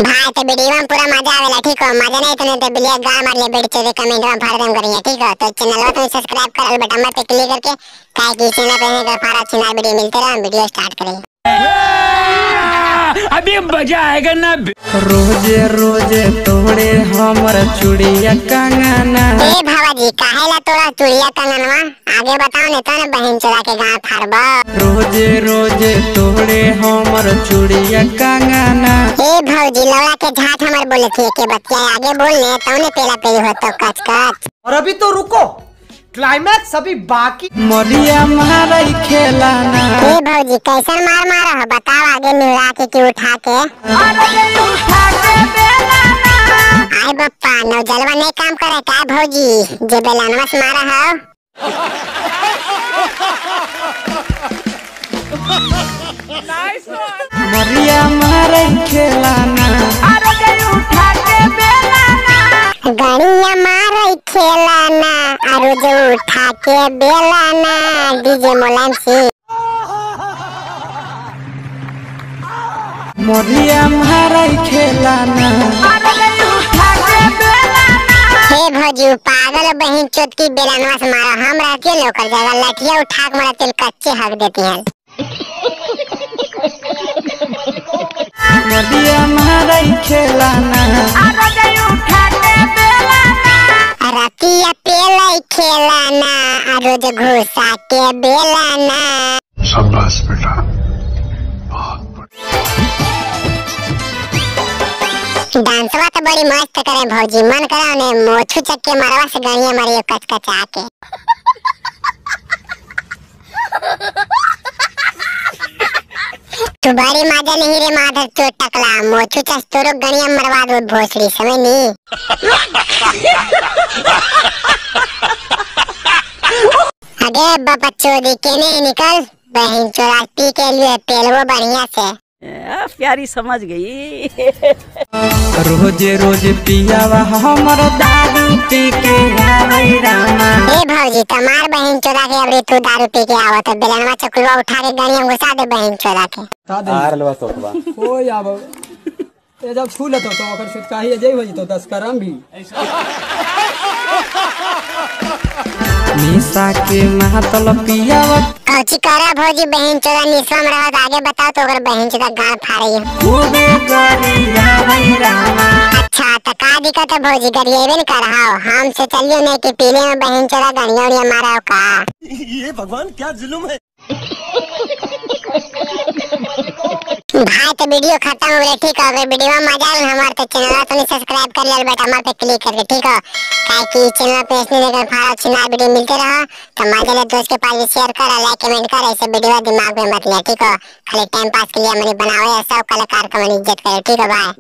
भाई तो वीडियो में पूरा मजा आवेला, ठीक हो? मजा नहीं तो नहीं तो बिलिया गाड़ मार ले बेटी चोदी, कमेंट में भर देम करिए, ठीक हो? तो चैनल को सब्सक्राइब कर बटन पे क्लिक करके, ताकि चैनल पे एक फारा अच्छी नई वीडियो मिलते रहे। वीडियो स्टार्ट करें। अभी मजा आएगा ना। रोजे रोजे तोड़े हमर चूड़िया कंगना। ए भावाजी काहेला तोरा चूड़िया कंगनवा, आगे बताओ ने तो ना बहन चोरा के गांव फाड़बा। रोजे रोजे तोड़े हमर चूड़िया कंगना। ए भौजी लौड़ा के झाट हमर बोले थे के बतिया आगे बोल ने तो ने पेला पेली हो तो कच कच। और अभी तो रुको, क्लाइमैक्स अभी बाकी। मरिया मारई खेलाना। ए भौजी कैसन मार मारा हो बताओ, आगे निहुरा के की उठा के? आए बप्पा नौजलवा नहीं काम करे का भौजी, जे बेलानवा से मारा हो? मरिया मारई खेलाना। गणिया मारई खेलाना आरो जो उठा के बेलाना। डीजे मुलायम सिंह। मरिया मारई खेलाना। हे भौजी पागल बहन चोट की बेलानवा से मारा, हम रहती लोकर जगह लठिया उठा के मारा तेल कच्चे हक देती है। मरिया मारई खेलाना। रतिया पेलाई खेलाना रोज घुसा के बेलाना। शाबाश बेटा, बहुत बढ़िया। डांसवा तो बड़ी मस्त करे भौजी, मन करा ने मोछू चक्के मारवा से गणिया मारियो कचकचा के। तू बड़ी मजा नहीं रे माधर चोट टकला, मोछू चस तोरो गणिया मरवा दो भोसड़ी समझ नी। अरे बाबा चोरी के नहीं निकल बहन चोरा पी के लिए पेलवो बढ़िया से। प्यारी समझ गई। रोजे रोजे पियावा हमर दारू पी के आवे रामा। ए भौजी तमार बहन चोरा के अबरी तू दारू पी के आवत तो बेलनवा चकुलवा उठा के गणिया घुसा दे बहन चोरा के। आरलवा सोखवा ओए आब ए जब छू लेतो तो ओकर छुटकाही जई हो जतो 10 करम भी। निशा के मातल पियावा कौची करा भौजी बहन चोरा निशा में रहत, आगे बताओ तो ओकर बहन चोरा गाल फाड़ई। खूबे गरिया रामा। अच्छा त का दिक्कत है भौजी, गरिएबे न करहाओ, हम से चलियो नहीं कि पीले में बहन चोरा गणिया उड़िया मारा का। ये भगवान क्या जुल्म है। भाई तो वीडियो खत्म हो गया, ठीक हो? अगर वीडियो में मजा आया हमारे तो चैनल तो सब्सक्राइब कर ले बटन पे क्लिक करके, ठीक हो? ताकि चैनल पे इसने लेकर फाड़ा अच्छी नई वीडियो मिलते रहो। तो मजा ले दोस्त के पास भी शेयर कर, लाइक कमेंट कर, ऐसे वीडियो दिमाग में मत ले, ठीक हो? खाली टाइम पास के लिए मैंने बनाओ, सब कलाकार का मैंने इज्जत करे, ठीक हो भाई?